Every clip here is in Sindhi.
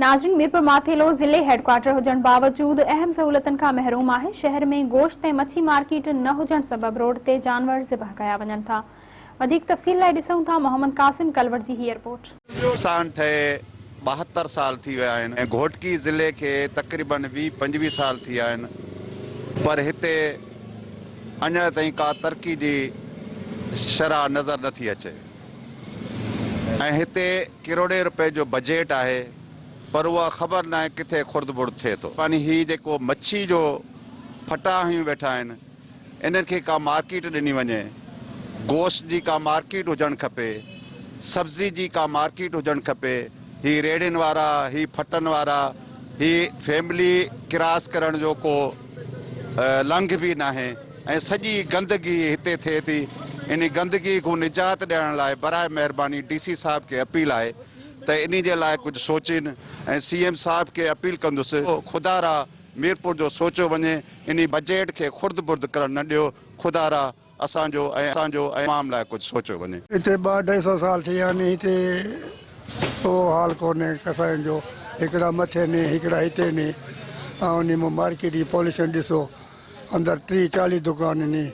ناظرين ميرپور ماٿيلو ضلعي هيڊڪوارٽر هجڻ باوجود اهم سهولتن کان محروم آهي، شهر ۾ گوشت ۽ مڇي مارڪيٽ نه هجڻ سبب روڊ تي جانور ذبح ڪيا وڃن ٿا. وڌيڪ تفصيل لاء ڏسون ٿا محمد قاسم ڪلوڙ جي هيء رپورٽ. پاڪستان ٺهي 72 سال ٿي ويا آهن ۽ گهوٽڪي ضلعي کي تقريبن 20 25 سال ٿي ويا آهن پر هتي اڃا تائين ڪا ترقي جي شرح نظر نٿي اچي. ۽ هتي ڪروڙين روپين جو بجيٽ آهي پر اها خبر ناهي ڪٿي خرد برد ٿئي ٿو. يعني هي جيڪو مڇي جو ڦٽا هنيون ويٺا آهن انهن کي ڪا مارڪيٽ ڏني وڃي، گوشت جي ڪا مارڪيٽ هجڻ کپي، سبزي جي ڪا مارڪيٽ هجڻ کپي، هي ريڙهين وارا، هي ڦٽن وارا، هي فيملي ڪراس ڪرڻ جو ڪو لنگهه به ناهي ۽ سڄي گندگي هتي ٿئي ٿي انهي گندگي کان نجات ڏيارڻ لاء براء مهرباني ڊي سي صاحب کي اپيل آهي ته انهي جي لاء ڪجهه سوچين ۽ سي ايم صاحب کي اپيل ڪندس خدارا ميرپور جو سوچيو وڃي انهي بجيٽ کي خرد برد ڪرڻ نه ڏيو خدارا اسان جو ۽ اسان جو ۽ عوام لاء ڪجهه سوچيو وڃي. هتي ٻه اڍائي سو سال ٿي ويا آهن هتي اهو حال ڪونهي ڪسائين جو هڪڙا مٿي ني هڪڙا هتي ني ۽ انهي مان مارڪيٽ جي پوليشن ڏسو اندر 30 40 دڪان ني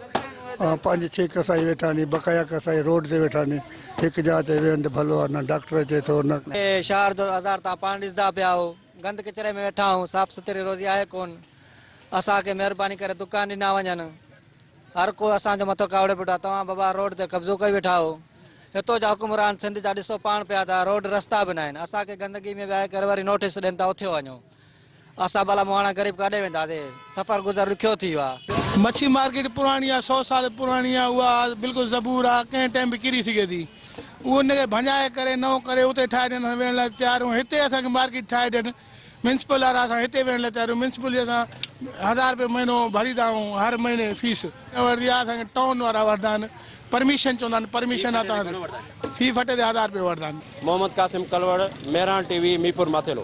۽ پنج ڇهه ڪسائي ويٺا ني بقايا ڪسائي روڊ تي ويٺا ني هڪ جاء تي ويهن ته ڀلو آهي نه ڊاڪٽر اچي ٿو نه شهر جو آزار تان پاڻ ڏسندا پيا آهو گند ڪچري ۾ ويٺا آهون صاف سٿري روزي آهي ڪون اسان کي مهرباني ڪري دڪان ڏنا وڃن. هر ڪو اسان جو مٿو ڪاوڙي پيو آ توهان بابا روڊ تي قبضو ڪيو ويٺا آهو هتو جا حڪمران سنڌ جا ڏسو پاڻ پيا ٿا روڊ رستا به ناهن اسان کي گندگي ۾ ويهاري ڪري وري نوٽيس ڏين ٿا اٿيو وڃو اسان ڀلا مهاڻا غريب ڪاڏي وينداسي سفر گذر ڏکيو ٿي ويو آ. مڇي مارڪيٽ پراڻي آ سو سال پراڻي آ اها بلڪل زبور آ ڪنهن ٽائيم به ڪري سگهي ٿي اهو ان کي ڀڃائي ڪري نئون ڪري اتي ٺاهي ڏين اسان ويهڻ لاء تيار آهيون هتي اسان کي مارڪيٽ ٺاهي ڏين ميونسپل وارا اسان هتي ويهڻ لاء تيار آهيون ميونسپل جي اسان هزار روپيه مهينو ڀريندا آهيون هر مهيني فيس وري اسان کي ٽائون وارا وٺندا آهن پرميشن چوندا آهن پرميشن آهي توهان في ڦٽي تي هزار روپيه وٺندا آهن. Muhammad Qasim Kalwar, Mehran T V, Mirpur Mathelo.